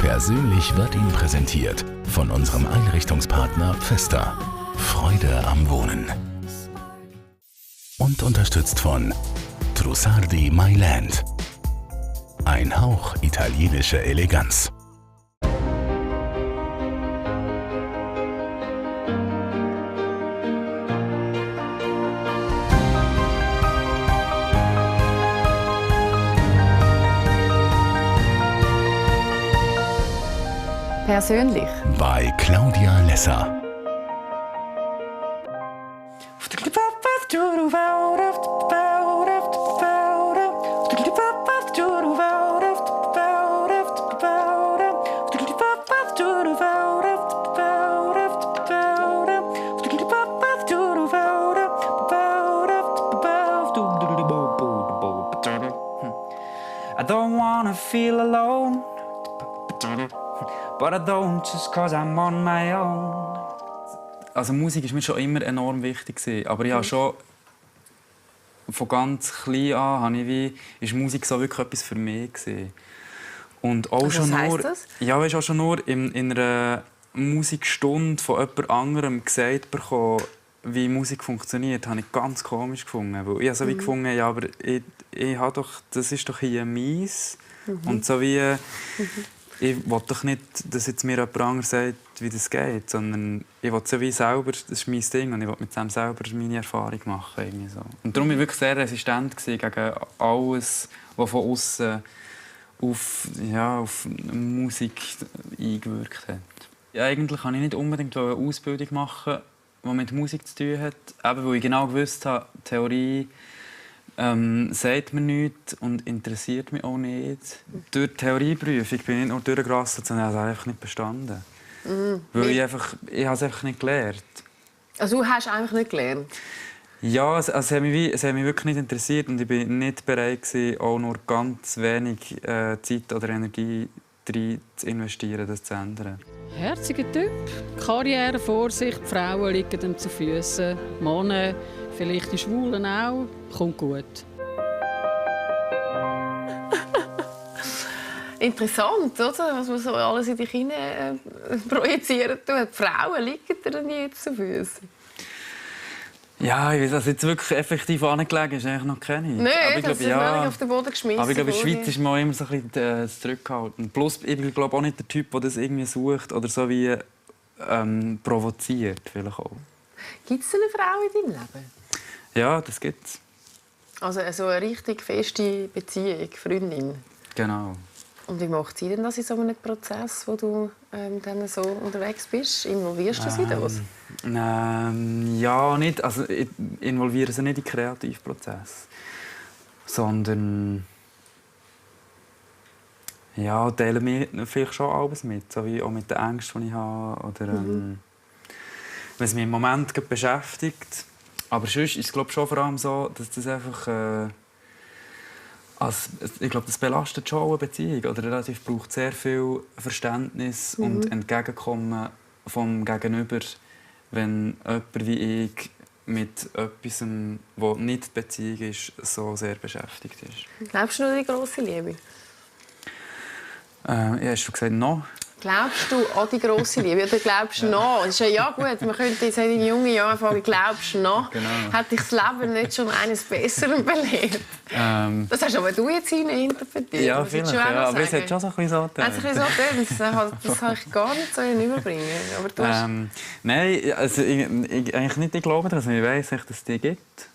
Persönlich wird Ihnen präsentiert von unserem Einrichtungspartner Pfister. Freude am Wohnen. Und unterstützt von Trussardi Mailand. Ein Hauch italienische Eleganz. Persönlich. Bei Claudia Lesser. I don't wanna feel alone, but I don't just 'cause I'm on my own. Also Musik war mir schon immer enorm wichtig, aber ich habe schon von ganz klein an ist Musik so wirklich etwas für mich gewesen. Und auch also, schon was nur, heisst das? ja, weißt, auch schon nur in einer Musikstunde von jemand anderem gesagt bekommen, wie Musik funktioniert, habe ich ganz komisch gefunden. Weil ich habe so wie gefunden, ja, aber ich habe doch, das ist doch hier mies. Und so wie, ich will doch nicht, dass jetzt mir jemand anderes sagt, wie das geht, sondern ich will so wie selber, das ist mein Ding, und ich will mit dem selber meine Erfahrung machen. Irgendwie so. Und darum war ich wirklich sehr resistent gegen alles, was von außen auf Musik eingewirkt hat. Ja, eigentlich wollte ich nicht unbedingt eine Ausbildung machen, die mit Musik zu tun hat, eben weil ich genau gewusst habe, Theorie sagt mir nichts und interessiert mich auch nicht. Durch die Theorieprüfung bin ich nicht nur durchgerasselt, sondern habe es einfach nicht bestanden. Weil ich habe es einfach nicht gelernt. Also du hast einfach nicht gelernt? Ja, es hat mich wirklich nicht interessiert und ich war nicht bereit gewesen, auch nur ganz wenig Zeit oder Energie darin zu investieren, das zu ändern. Herziger Typ, Karriere vor sich, die Frauen liegen ihm zu Füßen, Männer, vielleicht die Schwulen auch, kommt gut. Interessant, oder? Was man so alles in dich hinein projizieren tut. Die Frauen liegen dir dann jetzt zu Füßen. Ja, ich weiß, dass jetzt wirklich effektiv angelegen ist, eigentlich noch keine. Nein, aber ich das glaube, ist auf den Boden geschmissen. Aber ich glaube, in der Schweiz ist man immer so ein bisschen zurückgehalten. Plus, ich glaube auch nicht der Typ, der das irgendwie sucht oder so wie provoziert, vielleicht auch. Gibt es eine Frau in deinem Leben? Ja, das gibt's. Also eine richtig feste Beziehung, Freundin? Genau. Und wie macht sie denn das in so einem Prozess, wo du dann so unterwegs bist? Involvierst du sie das? Ja, nicht. Also, ich involviere sie nicht in den Kreativprozess. Sondern ja, teile mir vielleicht schon alles mit. So wie auch mit den Ängsten, die ich habe. Oder wenn es mich im Moment beschäftigt. Aber sonst ist es, glaube ich, schon vor allem so, dass das einfach... ich glaube, das belastet schon eine Beziehung. Oder relativ braucht sehr viel Verständnis und Entgegenkommen vom Gegenüber, wenn jemand wie ich mit etwas, das nicht die Beziehung ist, so sehr beschäftigt ist. Glaubst du noch an die grosse Liebe? Hast du gesagt, noch? Glaubst du an die grosse Liebe? Oder glaubst du noch? Das ist ja gut, man könnte jetzt in jungen Jahren fragen, glaubst du noch? Genau. Hat dich das Leben nicht schon eines Besseren belehrt? Das hast aber du jetzt interpretiert. Ja, vielleicht. Ja, aber es hat schon so ein bisschen so das kann ich gar nicht so überbringen. Aber du hast... Nein, also eigentlich nicht. Ich glaube daran, ich weiss, dass es die gibt.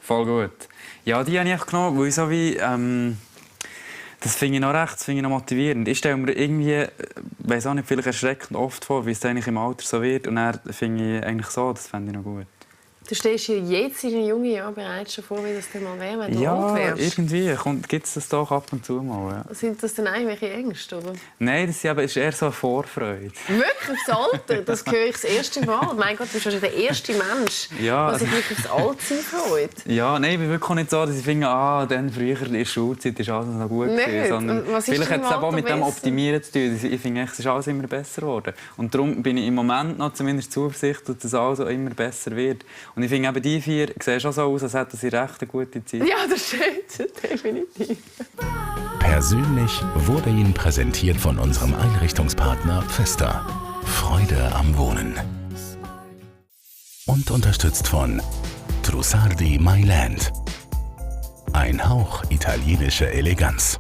Voll gut. Ja, die habe ich genommen, weil ich so wie... das finde ich noch recht, das finde ich noch motivierend. Ich stelle mir irgendwie, weiss auch nicht, vielleicht erschreckend oft vor, wie es eigentlich im Alter so wird. Und dann finde ich eigentlich so, das fände ich noch gut. Du stehst dir jetzt in den jungen Jahren bereits schon vor, wie das denn mal wäre, wenn du alt wärst? Irgendwie gibt es das doch ab und zu mal. Ja. Sind das dann irgendwelche Ängste, oder? Nein, das ist eher so eine Vorfreude. Wirklich, das Alter? Das höre ich das erste Mal. Mein Gott, du bist schon der erste Mensch, der sich wirklich aufs Altsein freut. Ja, nein, ich bin wirklich nicht so, dass ich finde, dann früher in der Schulzeit ist alles noch gut gewesen. Sondern vielleicht hat es auch mit dem Optimieren zu tun. Ich finde, es ist alles immer besser geworden. Und darum bin ich im Moment noch zumindest zuversichtlich, dass es alles immer besser wird. Und ich finde, eben die 4 sehen schon so aus, als hätten sie recht eine gute Zeit. Ja, das stimmt, definitiv. Persönlich wurde Ihnen präsentiert von unserem Einrichtungspartner Festa. Freude am Wohnen. Und unterstützt von Trussardi My Land. Ein Hauch italienische Eleganz.